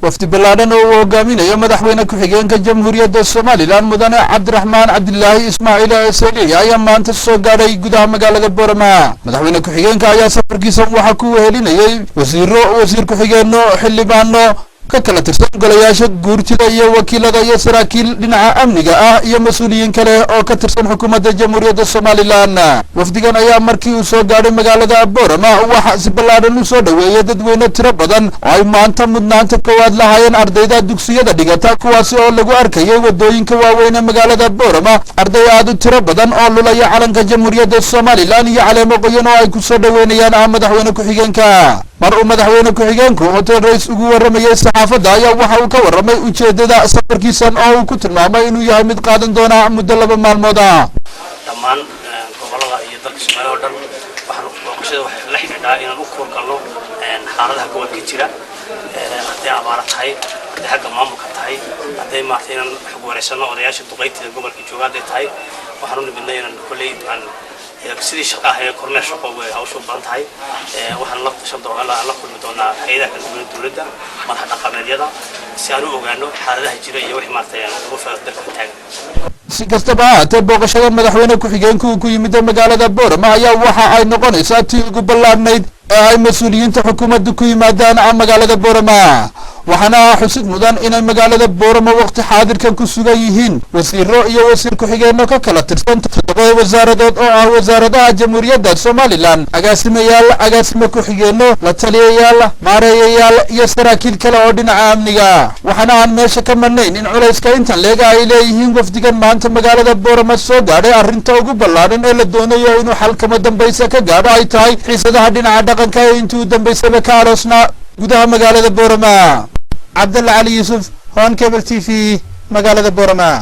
Wafdi ballaadhan oo uu hogaaminayo madaxweyne ku-xigeenka Jamhuuriyadda Somaliland, Mudane Cabdiraxmaan Cabdilaahi Ismaaciil Saylici, ayaa maanta soo gaadhay gudaha magaalada Boorama. Madaxweyne ku-xigeenka ayaa safarkiisa waxaa ku wehelinayay wasiiro, wasiir ku-xigeenno, xildhibaano ka kala tirsan golayaasha guurtida iyo wakiilada iyo saraakiil dhinaca amniga ah iyo mas-uuliyiin kale oo ka tirsan xukuumadda Jamhuuriyadda Somaliland. Wafdigan ayaa markii uu soo gaadhay magaalada Boorama waxaa si ballaadhan u soo dhoweeyay dadweyne tiro badan oo ay maanta mudnaanta koowaad lahaayeen ardayda dugsiyada dhigata, kuwaasi oo lagu arkayay wadooyinka waaweyn ee magaalada Boorama arday aad u tiro badan oo lulaya calanka Jamhuuriyadda Somaliland iyo caleemo qoyan oo ay ku soo dhoweynayaan madaxweyne ku-xigeenka. Mar uu madaxweyne ku-xigeenku Hotel Rays ugu warramayay saxaafadda ayaa waxa uu ka warramay ujeeddada safarkiisan oo uu ku tilmaamay inuu yahay mid qaadan doona muddo 2 maalmood ah. Dhammaan gobolada iyo dalka Soomaaliya oo dhan waxaan booqashada waxay la xidhiidhaa inaan u kuurgalno xaaladaha gobolka jira, hadday abaaro tahay, hadday xagga maamulka tahay, hadday maaragtay inaan xog wareysano odayaasha duqeytida gobolka jooga hadday tahay. Waxaan u nimidnay inaan kolley aan sidii shaqo ahayd, kormeer shaqo way hawshu u badan tahay. Waxaan la tashan doonaa, la kulmi doonaa hay'adaha kala duwan, dowladda, madax dhaqameedyada, si aan u ogaano xaaladaha jira iyo wixii maaragtay ugu dalka taagan. Si kastaba ha haatee, booqashada madaxweyne ku-xigeenku uu ku yimid magaalada Boorama ayaa waxa ay noqonaysaa tii ugu ballaadhnayd ee ay mas-uuliyiinta xukuumadda ku yimaadaan magaalada Boorama. Waxaana xusid mudan inay magaalada Boorama waqti xaadirkan ku sugan yihiin wasiiro iyo wasiir ku-xigeenno ka kala tirsan toddoba wasaaradood oo ah wasaaradaha Jamhuuriyadda Somaliland, agaasimayaal, agaasime ku-xigeenno, la taliyayaal, maareeyayaal iyo saraakiil kale oo dhinaca amniga. Waxaana aan meesha ka marnayn in culayska intan leega ay leeyihiin wafdigan maanta magaalada Boorama soo gaadhay arrinta ugu ballaadhan ee la doonayo inuu xalkama dambaysa ka gaadho ay tahay xiisadaha dhinaca dhaqanka ee intii u dambaysaba ka aloosnaa gudaha magaalada Boorama. Cabdalla Cali Yuusuf, Horn Cable TV, magaalada Boorama.